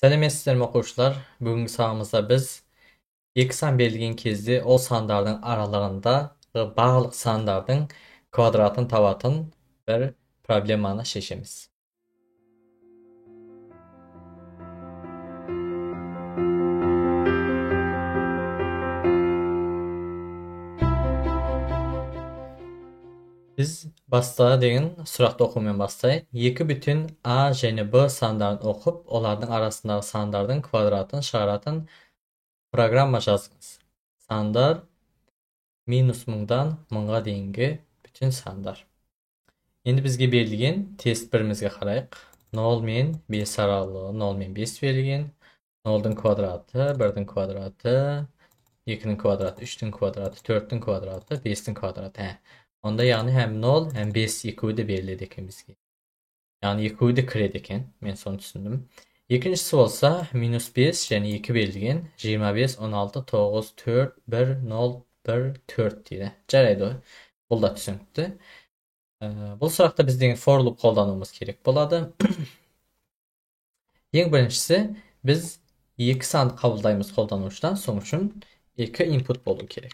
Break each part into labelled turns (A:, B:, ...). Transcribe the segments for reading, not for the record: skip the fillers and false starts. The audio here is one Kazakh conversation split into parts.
A: Сәлеметсіздер ме, оқушылар? Бүгінгі сабағымызда біз екі сан берілген кезде ол сандардың аралығында барлық сандардың квадратын табатын бір проблеманы шешеміз. Біз баста деген сұрақты оқумен бастайық. 2 бүтін А және Б сандарын оқып, олардың арасындағы сандардың квадратын шығаратын программа жазыңыз. Сандар минус мыңдан мыңға дейінгі бүтін сандар. Енді бізге берілген тест бірімізге қарайық. 0 мен 5 аралығы 0 мен 5 берілген. 0-дың квадраты, 1-дің квадраты, 2-нің квадраты, 3-тің квадраты, 4-тің квадраты, 5-тің квадраты. Онда яғни һәм 0, һәм 5 екеуі де беріледі екен бізге. Яғни екеуі де кіреді екен. Мен соны түсіндім. Екіншісі болса, минус 5 және 2 берілген. 25, 16, 9, 4, 1, 0, 1, 4 дейді. Жарайды, бұл да түсінікті. Бұл сұрақта біз деген for loop қолдануымыз керек болады. Ең біріншісі, біз екі санды қабылдаймыз қолданушыдан, сол үшін екі input болу керек.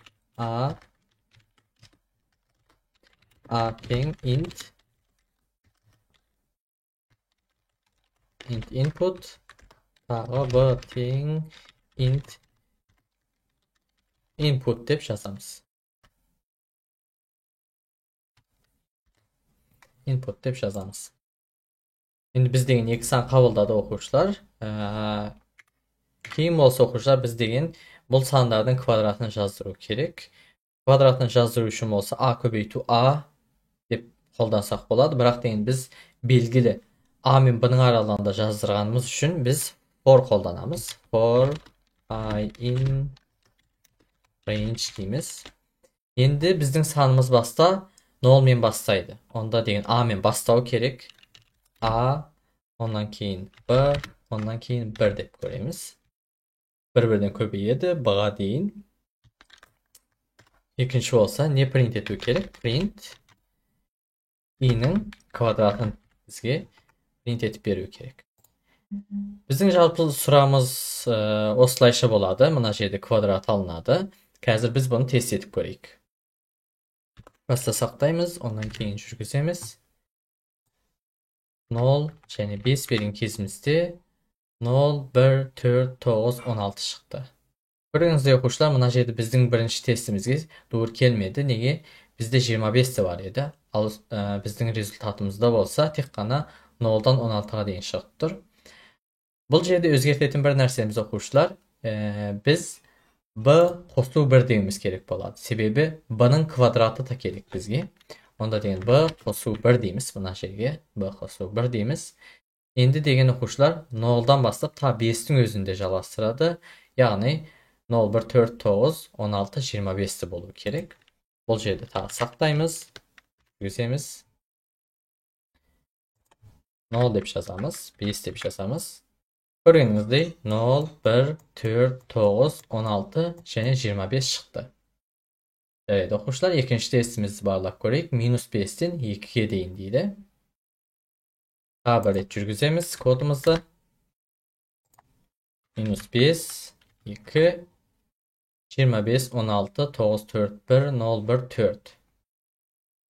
A: A тең int int input, тағы B тең int input деп жазамыз. Input деп жазамыз. Енді біз деген екі сан қабылдады оқушылар. Кейін болса оқушылар біз деген бұл сандардың квадратын жаздыру керек. Квадратын жаздыру үшін болса А көбейту А деп қолдансақ болады. Бірақ деген біз белгілі А мен Б-ның аралығында жаздырғанымыз үшін біз for қолданамыз. For I in range дейміз. Енді біздің санымыз баста 0 мен бастайды. Онда деген А мен бастау керек. А, ондан кейін Б, ондан кейін 1 деп көреміз. Бір-бірден көбейеді, Б-ға дейін. Екінші болса, не print ету керек? Print i-нің квадратын бізге print етіп беру керек. Біздің жалпы сұрағымыз осылайша болады. Мына жерде квадрат алынады. Қазір біз бұны тест етіп көрейік. Баста сақтаймыз, ондан кейін жүргіземіз. 0 және 5 берген кезімізде 0, 1, 4, 9, 16 шықты. Көрдіңіздер оқушылар, мына жерде біздің бірінші тестімізге тура келмеді. Неге? Бізде 25 те бар еді. Ал біздің результатымызда болса тек қана 0-дан 16-ға дейін шығып тұр. Бұл жерде өзгертетін бір нәрсеміз оқушылар, біз B қосу 1 деуіміз керек болады. Себебі B-ның квадраты та керек бізге. Онда деген B қосу 1 дейміз, мына жерге B қосу 1 дейміз. Енді деген оқушылар 0-дан бастап та 5-тің өзінде жалғастырады. Яғни 0, 1, 4, 9, 16, 25-ті болу керек. Бұл жерде тағы сақтаймыз, жүргіземіз. 0 деп жазамыз, 5 деп жазамыз. Көргеніңіздей 0, 1, 4, 9, 16 және 25 шықты. Жарайды оқушылар, екінші тестімізді барлап көрейік. Минус 5-тен 2-ге дейін дейді. Тағы бір рет жүргіземіз кодымызды. Минус 5, 2, 25, 16, 9, 4, 1, 0, 1, 4.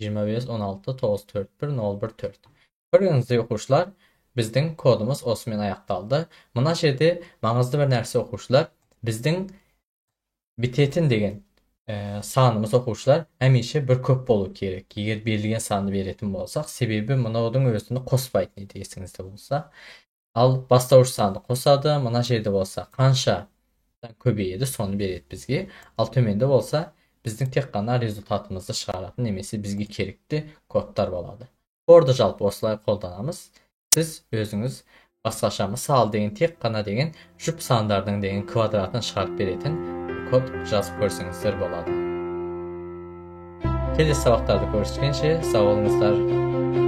A: 25, 16, 9, 4, 1, 0, 1, 4. Көргеніңіздей оқушылар, біздің кодымыз осымен аяқталды. Мына жерде маңызды бір нәрсе оқушылар, біздің бітетін деген санымыз оқушылар әмеше бір көп болу керек. Егер берілген санды беретін болсақ, себебі мынаудың өзini қоспайды, не есіңізде болса. Ал бастауыш санды қосады, мына жерде болса қанша көбейеді, соны береді бізге. Ал төменде болса, біздің тек қана результатымызды шығаратын немесе бізге керекті кодтар болады. For'ды жалпы осылай қолданамыз. Сіз өзіңіз басқаша мысал деген тек қана деген жұп сандардың деген квадратын шығарып беретін код жазып көрсеңіздер болады. Келесі сабақтарды көріскенше сау болыңыздар.